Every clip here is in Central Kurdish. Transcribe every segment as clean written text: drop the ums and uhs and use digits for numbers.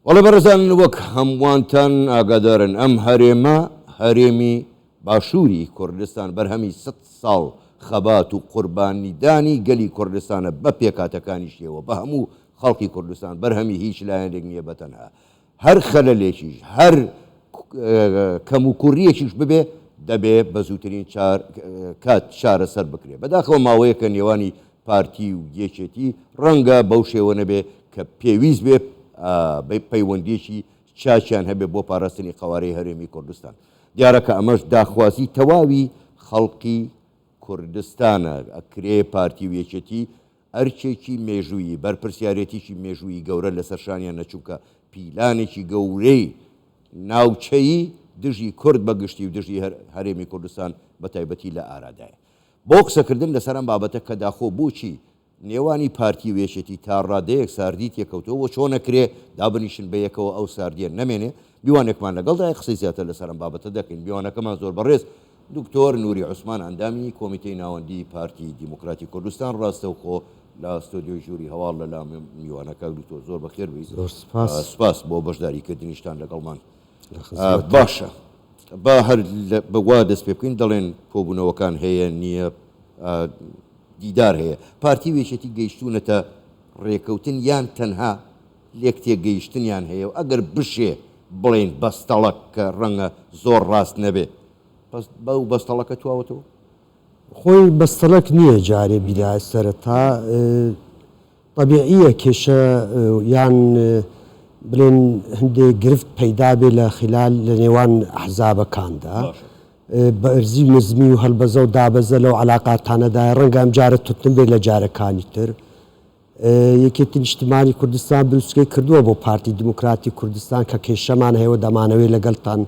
بەڵێ بەڕێزان وەک هەمووانتان ئاگادارن ئەم هەرێمە هەرێمی باشووری کوردستان بەرهەمی سەت ساڵ خەبات و قوربانیدانی گەلی کوردستانە بە پێکهاتەکانیشیەوە بە هەموو خەڵکی کوردستان بەرهەمی هیچ لایەنێک نییە بەتەنها هەر خەلەلێکیش هەر کەموکوڕیەکیش ببێ دەبێ بە زووترین کات چارەسەر بکرێ. بەداخەوە ماوەیەکە نێوانی پارتی و یەکێتی ڕەنگە بەو شێوە نەبێ کە پێویست بێ پەیوەندیەکی چاکیان هەبێ بۆ پاراستنی قەوارەی هەرێمی کوردستان. دیارە کە ئەمەش داخوازی تەواوی خەڵکی کوردستانە. ئەکرێ پارتی و یەکێتی ئەرکێکی مێژوویی، بەرپرسیارێتیی مێژوویی گەورە لەسەر شانیانە، چونکە پیلانێکی گەورەی ناوچەیی دژی کورد بە گشتی و دژی هەرێمی کوردستان بە تایبەتی لە ئارادایە. بۆ قسەکردن لەسەر ئەم بابەتە کە داخۆ بۆچی نێوانی پارتی و یەکێتی تا ڕادەیەک ساردی تێکەوتووە و چۆن ئەکرێ دابنیشن بە یەکەوە ئەو ساردییە نەمێنێ، میوانێکمان لەگەڵدایە قسەی زیاتر لەسەر ئەم بابەتە دەکەین. میوانەکەمان زۆر بەڕێز دکتۆر نوری عوسمان ئەندامی کۆمیتەی ناوەندی پارتی دیموکراتی کوردستان ڕاستەوخۆ لە ستۆدیۆی ژووری هەواڵ لە لام میوانە. کاک دکتۆر زۆر بەخێر بێی. زۆر سپاس. سپاس بۆ بەشداری کردنیشتان لەگەڵمان. باشە با هەر وا دەست پێ بکەین دەڵێن کۆبوونەوەکان هەیە نییە دیدار هەیە پارتی و یەکێتی گەیشتوونەتە ڕێکەوتن یان تەنها لێکتێگەیشتنیان هەیە و ئەگەر بشێ بڵێین بەستەڵەک کە ڕەنگە زۆر ڕاست نەبێ پس بەو بەستەڵەکە تواوەتەوە؟ خۆی بەستەڵەک نییە جارێ بیلا سەرەتا تەبیعیە کێشە یان بڵێن هەندێک گرفت پەیدا بێ لە خلال لە نێوان ئەحزابەکاندا بەرزی و نزمی و هەلبەزە و دابەزە لەو علاقاتانەدایە ڕەنگە ئەم جارە توندتر بێت لە جارەکانی تر. یەکێتی نیشتمانی کوردستان بروسکەی کردووە بۆ پارتی دیموکراتی کوردستان کە کێشەمان هەیە و دەمانەوێت لەگەڵتان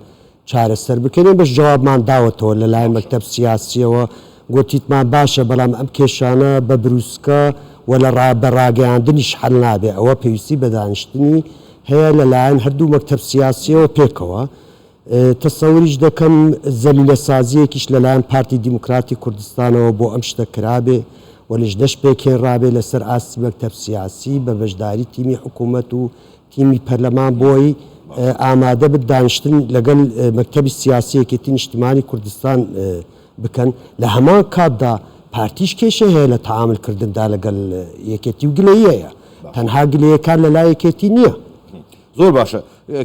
چارەسەر بکەین، ئێمەش جوابمان داوەتەوە لەلایەن مەکتەب سیاسیەوە گۆتیتمان باشە بەڵام ئەم کێشانە بە بروسکە و لە بە ڕاگەیاندنیش حەل نابێ ئەوە پێویستی بە دانیشتنی هەیە لەلایەن هەردوو مەکتەب سیاسیەوە پێکەوە. تەسەوریش دەکەم زەمینەسازییەکیش لەلایەن پارتی دیموکراتی کوردستانەوە بۆ ئەم شتە کرابێ و لیژنەش پێکهێنرابێ لەسەر ئاستی مەکتەب سیاسی بە بەشداری تیمی حکوومەت و تیمی پەرلەمان بۆی ئامادە بن دانیشتن لەگەل مەکتەبی سیاسی یەکێتی نیشتیمانی کوردستان بکەن لە هەمان کاتدا پارتیش کێشەی هەیە لە تەعامل کردندا لەگەل یەکێتی و گلەیی هەیە تەنها گلەیەکان لەلای یەکێتی نییە. زۆر باشە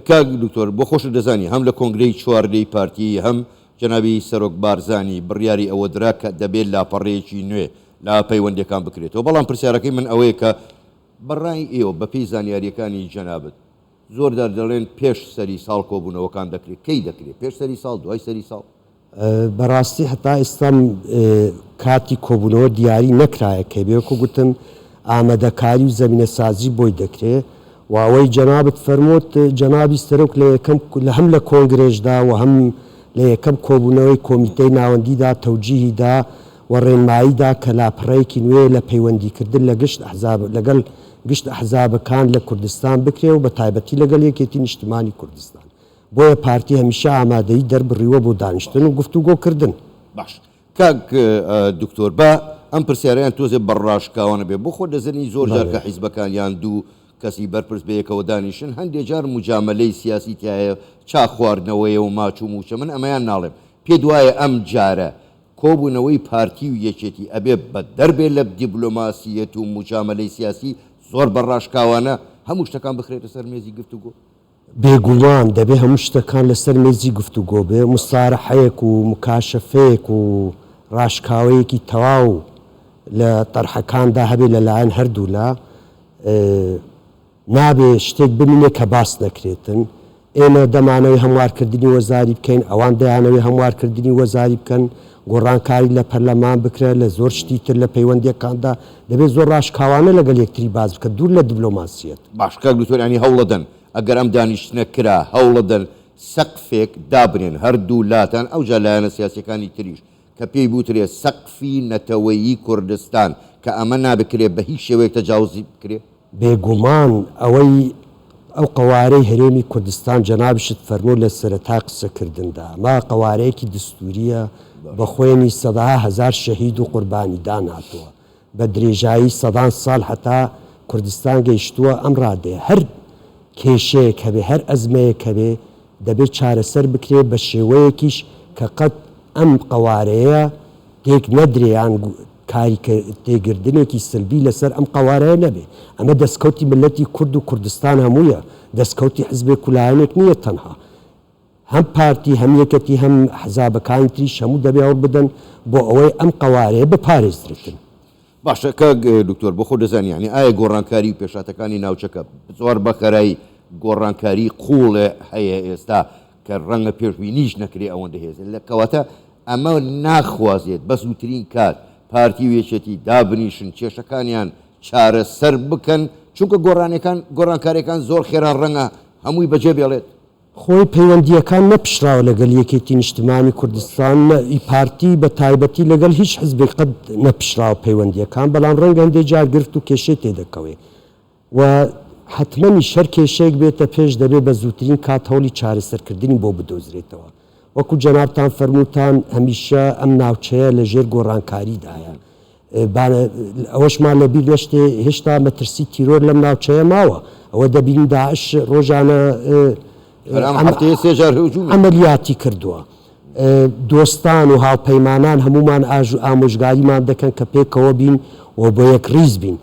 کاک دکتۆر بۆ خۆشت دەزانی هەم لە کۆنگرەی چواردەی پارتی هەم جەنابی سەرۆک بارزانی بڕیاری ئەوە درا کە دەبێت لاپەڕەیەکی نوێ لە پەیوەندیەکان بکرێتەوە بەڵام پرسیارەکەی من ئەوەیە کە بەڕای ئێوە بەپێی زانیاریەکانی جەنابت زۆر جار دەڵێن پێش سەری ساڵ کۆبوونەوەکان دەکرێت کەی دەکرێت پێش سەری ساڵ دوای سەری ساڵ؟ بەڕاستی هەتا ئێستا کاتی کۆبوونەوە دیاری نەکرایە کەی بێ وەکو گوتم ئامادەکاری و زەمینەسازی بۆی دەکرێ و ئەوەی جەنابت فەرمووت جەنابی سەرۆک لە یەکەم لە هەم لە کۆنگرێشدا و هەم لە یەکەم کۆبوونەوەی کۆمیتەی ناوەندیدا تەوجیهی دا و ڕێنمایی دا کە لاپەڕەیەکی نوێ لە پەیوەندیکردن لە گشت ئەحزاب لەگەڵ گشت ئەحزابەکان لە کوردستان بکرێ و بە تایبەتی لەگەڵ یەکێتی نیشتمانی کوردستان. بۆیە پارتی هەمیشە ئامادەیی دەربڕیوە بۆ دانیشتن و گفتوگۆکردن. باش کاک دکتۆر با ئەم پرسیارەیان تۆزێ بە ڕاشکاوانە بێ بۆ خۆت دەزنی زۆر جار کە حیزبەکان یان دوو کەسی بەرپرس بەیەکەوە دانیشن هەندێ جار موجامەلەی سیاسی تیایە چا خواردنەوەیە و ماچ و موچە من ئەمەیان ناڵێم پێت وایە ئەم جارە کۆبوونەوەی پارتی و یەکێتی ئەبێ بەدەر بێ لە دیبلۆماسیەت و موجامەلەی سیاسی زۆر بە ڕاشکاوانە هەموو شتەکان بخرێتە سەر مێزی گفتوگۆ؟ بێگومان دەبێ هەموو شتەکان لەسەر مێزی گفتوگۆ بێ، موسارەحەیەک و موکاشەفەیەک و ڕاشکاوەیەکی تەواو لە تەرحەکاندا هەبێ لە لایەن هەردوولا، نابێ شتێک بمینێ کە باس نەکرێتن. ئێمە دەمانەوێ هەموارکردنی وەزاری بکەین، ئەوان دەیانەوێ هەموارکردنی وەزاری بکەن، گۆڕانکاری لە پەرلەمان بکرێ، لە زۆر شتی تر لە پەیوەندییەکاندا دەبێ زۆر ڕاشکاوانە لەگەڵ یەکتری باس بکەن، دوور لە دبلۆماسییەت. باش کاک دکتۆر یانی هەوڵەدەن ئەگەر ئەم دانیشتنە کرا هەوڵەدەن سەقفێک دابنێن هەردوو لاتان ئەوجا لایەنە سیاسیەکانی تریش کە پێی بوترێ سەقفی نەتەوەیی کوردستان کە ئەمە نابکرێ بە هیچ شێوەیەک تەجاوزی بکرێ؟ بێگومان ئەوەی ئەو قەوارەی هەرێمی کوردستان جەنابیشت فەرموو لە سەرەتای قسەکردندا ئەمە قەوارەیەکی دستوریە بە خۆێنی سەدەها هەزار شەهید و قوربانیدان هاتووە بە درێژایی سەدان ساڵ هەتا کوردستان گەیشتووە ئەم ڕادەیە هەر. کێشەیەک هەبێ، هەر ئەزمەیەک هەبێ دەبێ چارەسەر بکرێ بە شێوەیەکیش کە قەت ئەم قەوارەیە تێک نەدرێ یان کاریکەتێگردنێکی سلبی لەسەر ئەم قەوارەیە نەبێ. ئەمە دەستکەوتی میللەتی کورد و کوردستان هەموویە، دەستکەوتی حزبێک و لایەنێک نییە تەنها. هەم پارتی هەم یەکەتی هەم ئەحزابەکانی تریش هەموو دەبێ هەوڵ بدەن بۆ ئەوەی ئەم قەوارەیە بپارێزرێتن. باشە کاک دکتۆر بۆ خۆت دەزانی یانی ئایا گۆڕانکاری و پێشهاتەکانی ناوچەکە زۆر بە خێرایی گۆڕانکاری قووڵ هەیە ئێستا کە ڕەنگە پێشبینیش نەکرێ ئەوەندە هێز لە کەواتە ئەمە ناخوازێت بە زووترین کات پارتی و یەکێتی دابنیشن کێشەکانیان چارەسەر بکەن چونکە گۆڕانەکان گۆڕانکاریەکان زۆر خێرا ڕەنگە هەمووی بەجێ بێڵێت. خۆی پەیوەندییەکان نەپچڕاوە لەگەل یەکێتی نیشتمانی کوردستان نە ئی پارتی بە تایبەتی لەگەل هیچ حزبێک قەت نەپچڕاوە پەیوەندییەکان بەڵام ڕەنگە هەندێ جار گرفت و کێشەی تێدەکەوێ و حەتمەنیش هەر کێشەیەک بێتە پێش دەبێ بە زووترین کات هەوڵی چارەسەرکردنی بۆ بدۆزرێتەوە وەکو جەنابتان فەرمووتان هەمیشە ئەم ناوچەیە لە ژێر گۆڕانکاریدایە با ئەوەشمان لە بیر نەشتێ هێشتا مەترسی تیرۆر لەم ناوچەیە ماوە، ئەوە دەبینین داعش ڕۆژانە عەمەلیاتی کردووە. دۆستان و هاوپەیمانان هەموومان ئامۆژگاریمان دەکەن کە پێکەوە بین و بە یەکڕیز بین.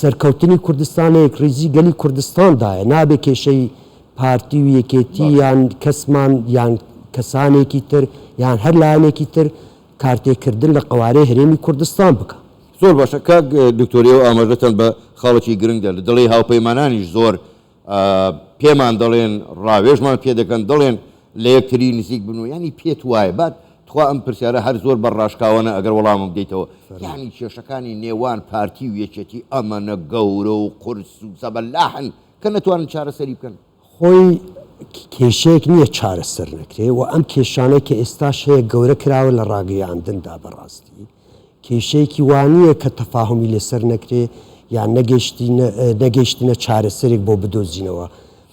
سەرکەوتنی کوردستان لە یەکڕیزی گەلی کوردستاندایە، نابێ کێشەی پارتی و یەکێتی یان کەسمان یان کەسانێکی تر یان هەر لایەنێکی تر کارتێکردن لە قەوارەی هەرێمی کوردستان بکا. زۆر باشە کاک دکتۆر ئێوە ئاماژەتان بە خاڵێکی گرنگ دا لە دڵی هاوپەیمانانیش زۆر پێمان دەڵێن ڕاوێژمان پێ دەکەن دەڵێن لە یەکتری نزیک بن و یانی پێت وایە با تخوا ئەم پرسیارە هەر زۆر بە ڕاشکاوانە ئەگەر وەڵامم بدەیتەوە یانی کێشەکانی نێوان پارتی و یەکێتی ئەمەنە گەورە و قورس و زەبەلاحن کە نەتوانن چارەسەری بکەن؟ خۆی کێشەیەک نییە چارەسەر نەکرێ و ئەم کێشانەی کە ئێستاش هەیە گەورە کراوە لە ڕاگەیاندندا بەڕاستی کێشەیەکی وا نییە کە تەفاهومی لەسەر نەکرێ یان نەگەیشتینە نەگەیشتینە چارەسەرێک بۆ بدۆزینەوە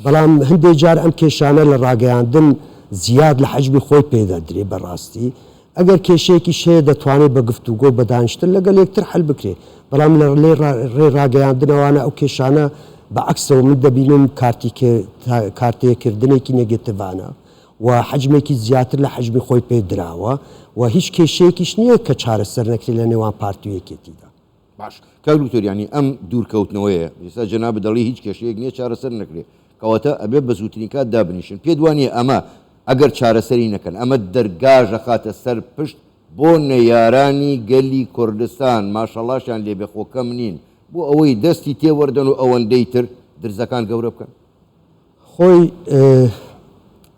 بەڵام هەندێ جار ئەم کێشانە لە ڕاگەیاندن زیاد لە حەجمی خۆی پێدەدرێ بەڕاستی ئەگەر کێشەیەکیش هەیە دەتوانێت بە گفتوگۆ بە دانیشتن لەگەڵ یەکتر حەل بکرێت، بەڵام لە ڕێی ڕاگەیاندنەوانە ئەو کێشانە بە عەکسەوە من دەبینم کارتێکردنێکی نێگەتیڤانە و حەجمێکی زیاتر لە حەجمی خۆی پێ دراوە و هیچ کێشەیەکیش نییە کە چارەسەر نەکرێت لە نێوان پارتی و یەکێتیدا. باش کاک دکتۆر یانی ئەم دوورکەوتنەوەیە ئێستا جەنابت دەڵێی هیچ کێشەیەک نییە چارەسەر نەکرێ کەواتە ئەبێ بە زووترین کات دابنیشن پێت وانییە ئەمە ئەگەر چارەسەری نەکەن ئەمە دەرگاش ئەخاتە سەر پشت بۆ نەیارانی گەلی کوردستان ماشەڵاشیان لێبێ خۆ کەم نین بۆ ئەوەی دەستی تێوەردەن و ئەوەندەی تر درزەکان گەورە بکەن؟ خۆی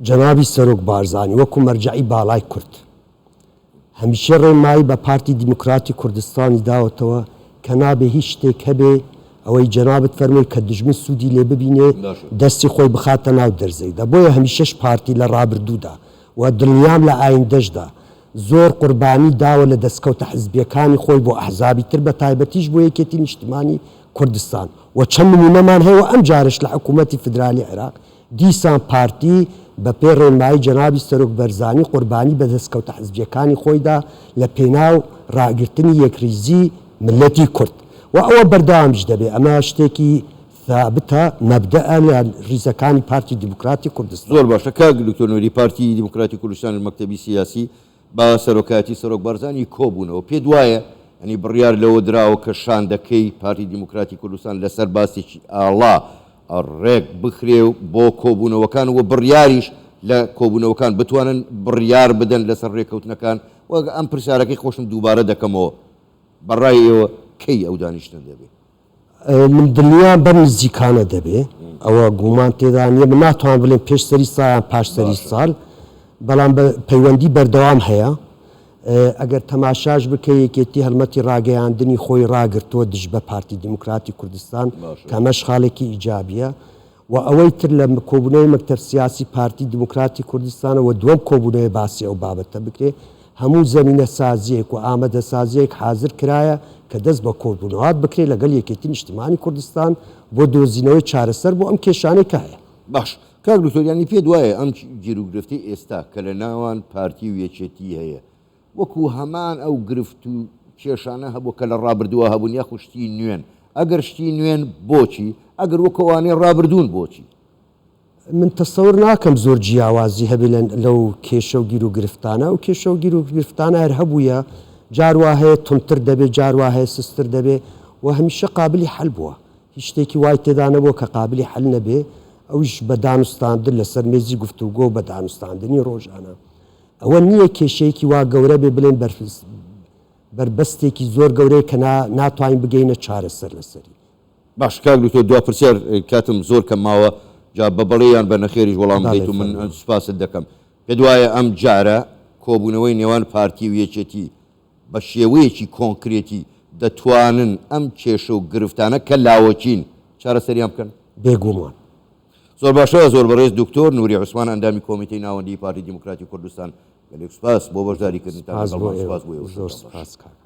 جەنابی سەرۆک بارزانی وەکو مەرجەعی باڵای کورد هەمیشە ڕێنمایی بە پارتی دیموکراتی کوردستانی داوەتەوە کە نابێ هیچ شتێک هەبێ ئەوەی جەنابت فەرمووی کە دوژمن سوودی لێ ببینێ دەستی خۆی بخاتە ناو دەرزەیدا بۆیە هەمیشەش پارتی لە ڕابردوودا و دڵنیام لە ئایندەشدا زۆر قوربانی داوە لە دەستکەوتە حزبیەکانی خۆی بۆ ئەحزابی تر بە تایبەتیش بۆ یەکێتی نیشتمانی کوردستان و چەند نموونەمان هەیە و ئەمجارەش لە حکوومەتی فیدرالی عێراق دیسان پارتی بە پێی ڕێنمایی جەنابی سەرۆک بەرزانی قوربانی بە دەستکەوتە حزبیەکانی خۆیدا لە پێناو ڕاگرتنی یەکریزی میللەتی کورد و ئەوە بەردەوامیش دەبێ ئەمە شتێکی ثابتە مەبدەئە لە ڕیزەکانی پارتی دیموکراتی کوردستان. زۆر باشە کاک دکتۆر نوری پارتی دیموکراتی کوردستان مەکتەبی سیاسی بە سەرۆکایەتی سەرۆک بارزانی کۆبوونەوە، پێت وایە یانی بڕیار لەوە دراوە کە شاندەکەی پارتی دیموکراتی کوردستان لەسەر باسێکی ئاڵا ڕێک بخرێ و بۆ کۆبوونەوەکان و بڕیاریش لە کۆبوونەوەکان بتوانن بڕیار بدەن لەسەر ڕێککەوتنەکان؟ وەک ئەم پرسیارەکەی خۆشم دووبارە دەکەمەوە، بە ڕای ئێوە کەی ئەو دانیشتنە دەبێ؟ من دڵنیام بەم نزیکانە دەبێ ئەوە گومان تێدا نییە من ناتوانم بڵێم پێش سەری ساڵ یان پاش سەری ساڵ بەڵام بە پەیوەندی بەردەوام هەیە ئەگەر تەماشاش بکە یەکێتی هەڵمەتی ڕاگەیاندنی خۆی ڕاگرتووە دژ بە پارتی دیموکراتی کوردستان کە ئەمەش خاڵێکی ئیجابیە و ئەوەی تر لە کۆبوونەوەی مەکتەب سیاسی پارتی دیموکراتی کوردستانە و دووەم کۆبوونەوەی باسی ئەو بابەتە بکرێ، هەموو زەمینەسازییەک و ئامادەسازییەک حازر کرایە کە دەست بە کۆبوونەوات بکرێ لەگەڵ یەکێتی نیشتیمانی کوردستان بۆ دۆزینەوەی چارەسەر بۆ ئەم کێشانەی کە هەیە. باش کاک دکتۆر یانی پێت وایە ئەم گیروگرفتەی ئێستا کە لە ناوان پارتی و یەکێتی هەیە وەکو هەمان ئەو گرفت و کێشانە هەبوو کە لە ڕابردووە هەبوون یاخود شتی نوێن؟ ئەگەر شتی نوێن بۆچی؟ ئەگەر وەکو ئەوانەی ڕابردوون بۆچی؟ من تەسەور ناکەم زۆر جیاوازی هەبێ لەو کێشە و گیروگرفتانە، ئەو کێشە و گیروگرفتانە هەر هەبوویە، جار وا هەیە توندتر دەبێ، جار وا هەیە سستر دەبێ و هەمیشە قابلی حەل بووە. هیچ شتێکی وای تێدا نەبووە کە قابلی حەل نەبێ، ئەویش بە دانوستاندن لەسەر مێزی گفتوگۆ و بە دانوستاندنی ڕۆژانە. ئەوە نییە کێشەیەکی وا گەورە بێ بڵێن بەربەستێکی زۆر گەورەیە کە ناتوانین بگەینە چارەسەر لەسەری. باش کاک دکتۆر دوا پرسیار کاتم زۆر کەم ماوە جا بە بەڵێ یان بە نەخێریش وەڵام بدەیت و من سوپاست دەکەم پێت وایە ئەم جارە کۆبوونەوەی نێوان پارتی و یەکێتی بە شێوەیەکی کۆنکرێتی دەتوانن ئەم کێشە و گرفتانە کە لاوەکین چارەسەریان بکەن؟ بێگومان. زۆر باشە زۆر بەڕێز دکتۆر نوری عوسمان ئەندامی کۆمیتەی ناوەندیی پارتی دیموکراتی کوردستان گەلێک سوپاس بۆ بەشداریکردنتان سوپاس بۆ لەگەڵمان ئێوە سوپاس بۆ ئێوەش زۆر دەکەم باش. سوپاس کاک.